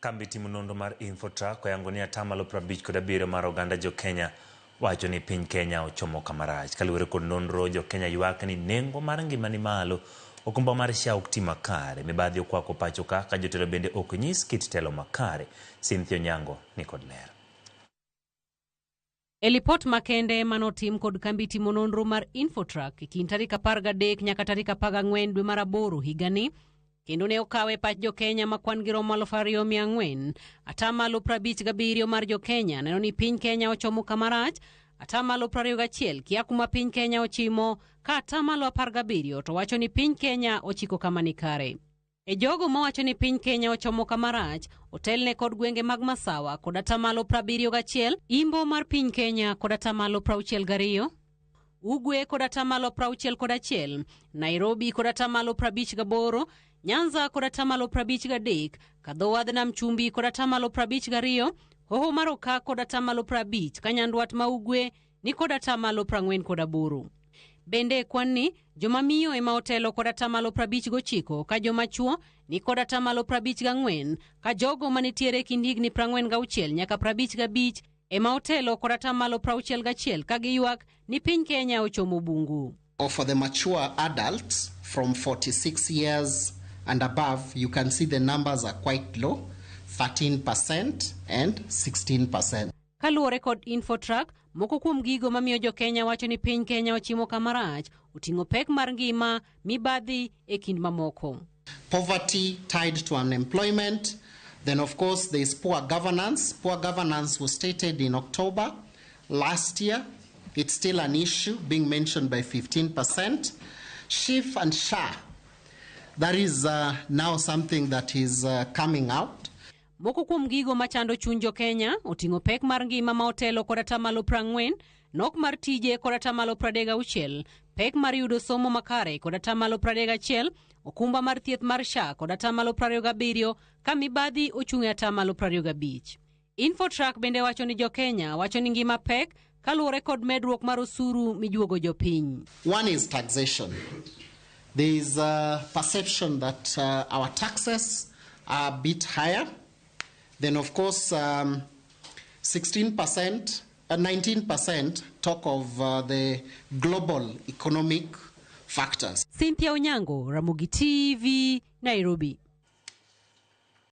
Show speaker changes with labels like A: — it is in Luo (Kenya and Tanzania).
A: Kambi timo nonro mar Infotrak oyango ni atamalo 57 mar oganda jo Kenya wacho ni piny Kenya ochomo kama rach. Kaluwore kod nonro, jo Kenya ywak ni nengo mar ngima ni malo, okumba mar SHA ok ti makare, mibadhi okwako pacho ka, ka jotelo bende ok nyis kit telo makare. Cynthia Onyango ni kod ler.
B: E lipot makende manotim kod kambi timo nonro mar Infotrak e kind tarik 13 nyaka tarik 14 dwe mar aboro higani, kendo ne okawe pach jo-Kenya ma kwan gi romo 2,400, atamalo 57 mar jo-Kenya neno ni piny Kenya ochomo kama rach, atamalo 21 kia kuma piny Kenya ochimo, ka atamalo 17 to wacho ni piny Kenya ochiko kama ni kare. E jogo mawacho ni piny Kenya ochomo kama rach, otelne kod gwenge mag Masawa kod atamalo 71, Imbo mar piny Kenya kod atamalo 62, Ugwe kod atamalo 61, Nairobi kod atamalo 58, Nyanza kod atamalo 53, Kadho wadh Nam Chumbi kod atamalo 52, Hoho mar Okak kod atamalo 50, ka Nyandwat ma Ugwe ni kod atamalo 48. Bende e kwan ni, joma miyo ema otelo kod atamalo 59 ka joma chuo ni kod atamalo 54 ka jogo manitiere e kind higni 46 nyaka 55 ema otelo kod atamalo 61 ka giywak ni piny Kenya ochomo bungu.
C: Or for the mature adults from 46 years and above, you can see the numbers are quite low, 13% and 16%.
B: Kaluwore kod Infotrak, moko kuom gigo mamiyo jo-Kenya wacho ni piny Kenya ochimo kama rach oting'o pek mar ngima, mibadhi e kind mamoko.
C: Poverty tied to unemployment. Then, of course, there is poor governance. Poor governance was stated in October last year. It's still an issue being mentioned by 15%. SHIF and SHA, that is now something that is coming out.
B: Moko kuom gigo machando chuny jo-Kenya oting'o pek mar ngima ma otelo kod atamalo 40, nok mar tije kod atamalo 36, pek mar yudo somo makare kod atamalo 31, okumba mar thieth mar SHA kod atamalo 27 ka mibadhi ochung' e atamalo 25. Infotrak bende wacho ni jo-Kenya wacho ni ngima pek kaluwore kod medruok mar osuru mijuogo jopiny.
C: One is taxation. There is a perception that our taxes are a bit higher. Then, of course, 16%, 19% talk of the global economic factors.
B: Cynthia Onyango, Ramogi TV, Nairobi.